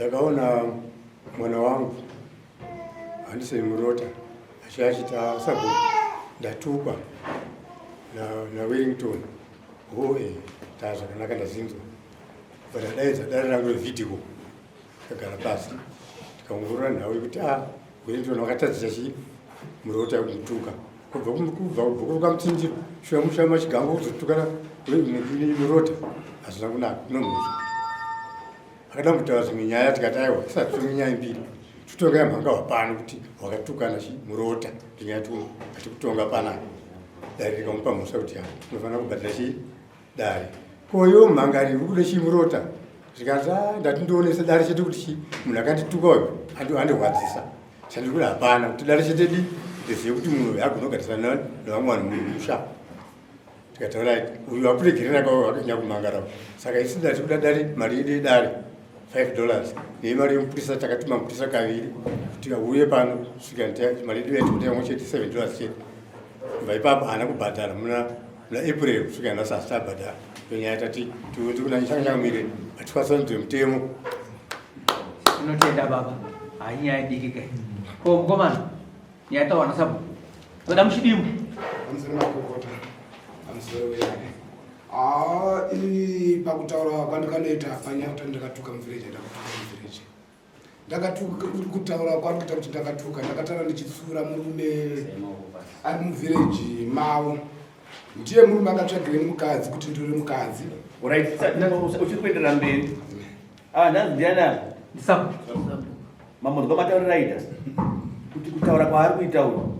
Ndakaona mwana wangu handisei murota achiachita sabhuku ndatukwa naWellington na hoye taa zvakanaka ndazinzwa but adaidza dare rangu revhidhio tikagara pasi tikaongorora nhau yekuti a ah, Wellington wakatadzisa chii murota yekumutuka kubva kubva kuruka mutsinziro shuya musha machigango kuzotukana murota hazvina kunaka kunomhosva akada kutaura zvimwe nyaya tikati aiwa tisati nyaya mbiri tutonga yamhanga hwapano kuti hwakatukana chi murota ndinyaya tuno atikutonga panapa dare rikamupa mhosva kuti unofanira kubhadhara chii dare ko iwo mhangari uri kuda chii murota zvikanzi ah, ndati ndionese dare chete kuti chii munhu akandituka uyu andirwadzisa chandiri kuda hapana kuti dare chete di ndizive kuti munhu uyu agona kugarisana nevamwe vanhu mumusha tikataura uyu akuregerera kwawakanyakumangara saka isu dati kuda dare mari yedu yedare $5 nemari yemupurisa takatuma mupurisa kaviri kuti auye pano svika mari yedu yaitikuti yamwe chete $7 chete kubva ipapo haana kubhadhara muna muna April kusvika nhasi asati abhadhara nyaya tati tiunze kuna changamire atikwasanudze mutemo. Tinotenda baba, hayi nyaya diki kai. Ko mukomana, nyaya tawana sabhuku. Toda muchidimu. Pamusoro makokota. Pamusoro weyake. Ah, ini pakutaura kwandikanoita panyaya kuti ndakatuka muvillage ndakatuka muvillage. Ndakatuka kutaura kwari kuita kuti ndakatuka ndakataura ndichitsura murume ari muvillage mavo. Ndiye murume akatsvagire mukadzi kuti nditore mukadzi. Alright, uchiri kuenderera mberi. Ah, ndanzi ndiani apa? Ndisabu. Mambo matauriro aita kuti kutaura kwaari kuita uyu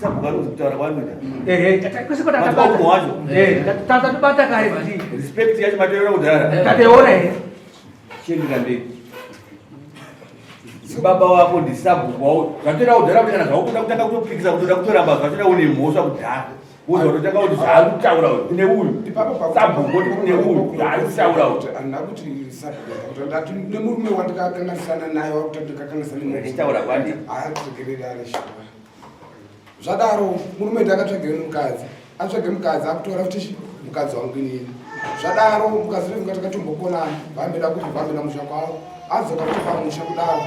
ndisabhuku ari kuzi kutaura kwaari kuita. Ehe, kwese kwa tatabata. Wacho. Eh, tatabata kare kuti. Respect yacho matauriro kudhara. Tateona here. Chiendera mberi. Baba wako ndisabhuku wao. Zvatoda kudhara kuti kana zvaukuda kutanga kutopikisa kutoda kutoramba zvatoda une mhosva kudhara. Wozototanga kuti zvaari kutaura uyu kune uyu. Sabhuku kuti kune uyu zvaari kutaura uyu. Handina kuti sabhuku kuti ndati nemurume wandikakanganisana naye wakuti ndikakanganisana naye. Ndichitaura kwandi. Haatiregereri ari shuwa. Zvadaro murume ndakatsvagira mukadzi. Atsvage mukadzi akutora futi mukadzi wangu inini. Zvadaro mukadzi wedu takatombokonana vambeda kuti vambeda musha kwavo. Adzoka kuti pamusha kudaro.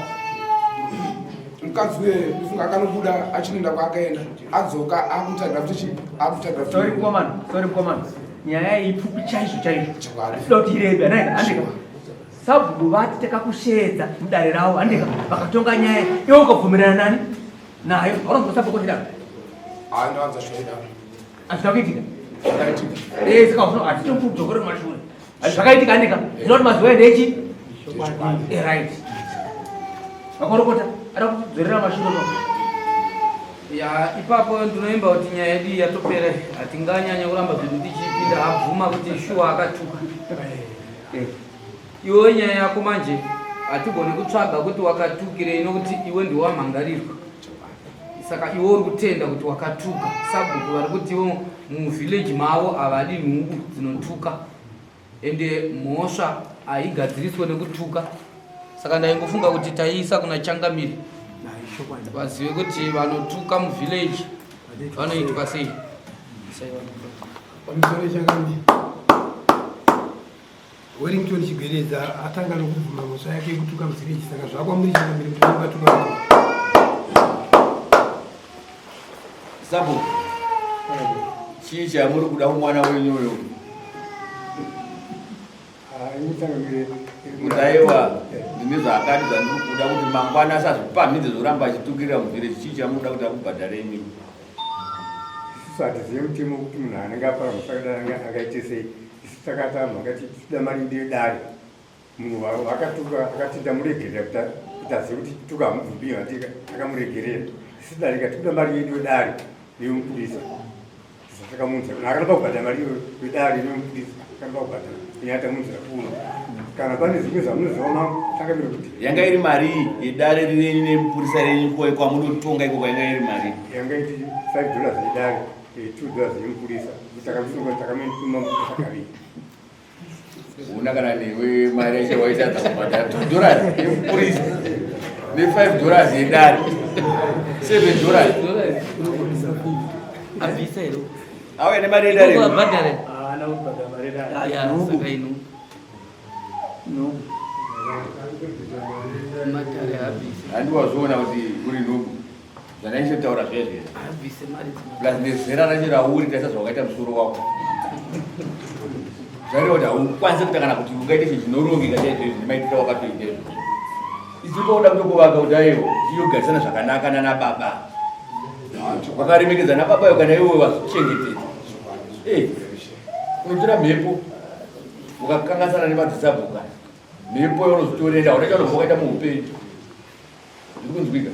Mukadzi uye ndifunga akanobuda achinoenda kwaakaenda. Adzoka akutsvagira futi chi akutsvagira futi. Sorry mukomana, sorry mukomana. Nyaya iyi pfupi chaizvo chaizvo. Hatida kuti irebe, anaika, andika. Sabhuku vati takakusheedza mudare ravo, andika. Vakatonga nyaya, iwe ukabvumirana nani? Nayo, hauna sabhuku chidaro. Hayi ndawanza zvoida. Hazvina kuitika. Zvakaitika. Eh, saka uno hatina kudzokera kumashure. Zvakaitika andika. Zvino kuti mazuva ende echi? Eh, right. Makorokota, ada kudzorera mashure no. Ya, ipapo ndinoimba kuti nyaya yedu yatopera, hatinganyanya kuramba zvedu tichipinda. Abvuma kuti shuwa akatuka. Eh. Iwe nyaya yako manje hatigoni kutsvaga kuti wakatukirei nokuti iwe ndiwe wamhangarirwa. Saka iwe uri kutenda kuti wakatuka. Sabhuku vari kuti ivo muvillage mavo havadi nhubu dzinotuka. Ende mhosva haigadziriswe nekutuka. Saka ndaingofunga kuti taiisa kuna changamire vazive kuti vanotuka muvillage vanoitwa sei. Pamusoro changamire. Wellington Chigweredza atanga nokubvuma mhosva yake yekutuka muvillage saka zvakwamuri changamire kuti mukatuka Sabhuku, chii chamuri kuda kumwana wenyu uyu? Kuti aiwa ndine zvaakati zvandiri kuda kuti mangwana asazvipamhidze zvoramba achitukirira muvillage chii chamunoda kuti akubhadhare imimi? Isusu hatizive mutemo kuti munhu anenge apara mhosva akadai angaite sei. Isu takata mhaka tichida mari yedu yedare. Munhu akatuka akati ndamuregerera kuti azive kuti tuka hamubvumbi handi akamuregerera. Isu dare ikati kuda mari yedu yedare yemupurisa. Takamunzira kana akaramba kubhadhara mari yedare yemupurisa akaramba kubhadhara nyaya tamunzira kuno. Kana pane zvimwe zvamunoziva mambo takamira kuti yanga iri mari yedare renyu nemupurisa renyu kwamunotonga ikoko yanga iri mari yanga iri $5 yedare $2 yemupurisa takamusunga takamutuma mupurisa kaviri. Una kana newe mari yacho waitadza kubhadhara $2 yemupurisa ne$5 yedare $7 Abvisa here? Auya nemari yedare. Abhadhare. Haana kubhadhara mari yedare. Ya, saka ino. No. Matare habvise. Handi wazviona kuti uri nhubu. Zvandaichotaura zviya zviya. Habvise mari dzima. Plus nezera racho rauri tarisa zvawakaita musoro wako. Zvareva kuti haukwanise kuita kana kuti ungaite chinhu chinorongeka chaizvo izvi nemaitiro awakatoita izvozvo. Isu toda kutokuvaka kuti aiwa tiyogarisana zvakanaka nana baba. Vakaremekedza nababa yo kana iwe wazvichengetedza. Eh, unotora mhepo ukakanganisana nemadzisabhuku aya. Mhepo yaunozotorera hauna chaunobva wakaita muupenyu. Zviri kunzwika.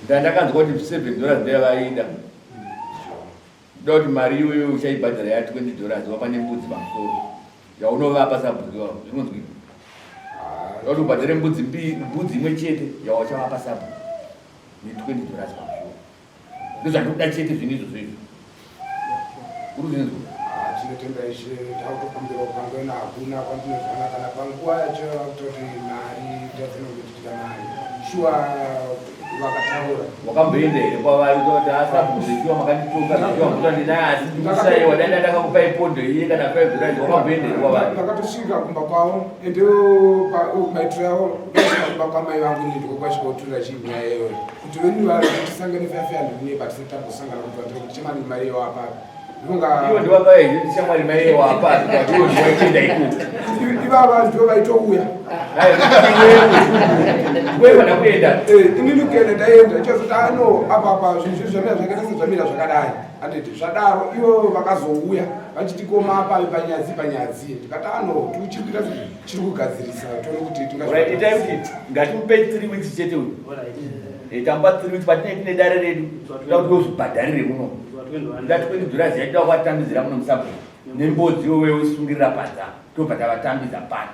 Ndandakanzwa kuti $7 ndeyavaida. Ndoda kuti mari iyoyo uchaibhadhara ya $20 wapa nembudzi pamusoro yaunovapa sabhuku iwavo. Zviri kunzwika. Ndoda kuti ubhadhare mbudzi mbiri, mbudzi imwe chete yawachavapa sabhuku ne $20 pamusoro. Ndozvandikuda chete zvinhu izvozvo izvo. Uri kuzvinzwa? Ah, tinotenda ishe takutokumbira kupangana hakuna kwandinozwana kana panguva yacho vakutoti mari tadzinongotitira mari shuwa vakataura Wakamboenda here kwavari kuti asabhuku shuwa makanditonga shuwa mhosva ndinayo asi ndikushaiwa dai ndakakupai pondo iye kana $5 wakamboenda here kwavari? Ndakatosvika kumba kwavo ende maitiro yavo ndasvika kumba kwamai vangu ini ndiko kwasvika kuturira chii nyaya iyoyo kuti venyu vari tisangane feyafeya ndikunyepa tisati tambosangana kuti vatira kuti chemani mari iyo apa ndinonga Ivo ndiwakauya shamwari mai iwo apa ivo ndiwaitenda ikoko. Ivava ndivo vaitouya. Wewe vana kuenda. Eh, inini kuenda ndaenda chazoti ano apa apa zvinhu zviri zvamira zvakaita sezvamira zvakadai handiti zvadaro ivo vakazouya vachiti koma apa panyadzi panyadzi ndikati ano tichiri kuita chiri kugadzirisa tione kuti tinga Itai kuti ngatimupe 3 weeks chete uyu. Eh, tamupa 3 weeks patinenge tine dare redu toda kuti uzvibhadharire muno. Toda $20 yaitoda kuvatambidzira muno musabhuku nembodzi iwewe usungirira panze apa tobva tavatambidza pano.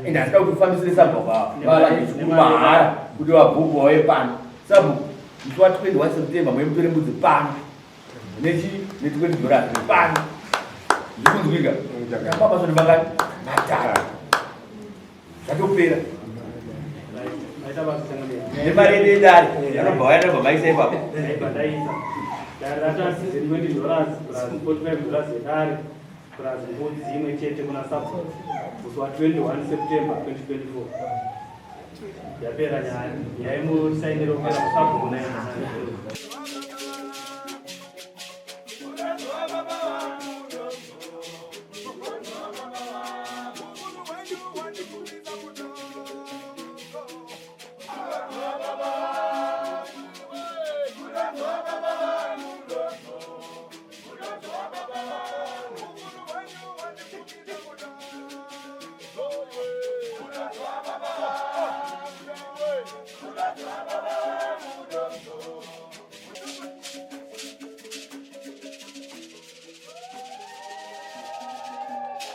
Ende asida kuti ufambisire sabhuku ava vava mahara kuti vabhuku vauye pano. Sabhuku musi wa 21 September muye mutore mbudzi pano nechi ne $20 pano. Zviri kunzwika? Tamba masvondo mangani? Matatu. Zvatopera. Nemari yedu yedare anobva vaya anobva maisa ipapo. Dare ratasise $20 plus $45 yedare plus mbudzi imwe chete kuna sabhuku musi wa 21 September 2024. Yapera nyaya. Nyaya imusainire kupera kusabhuku naye.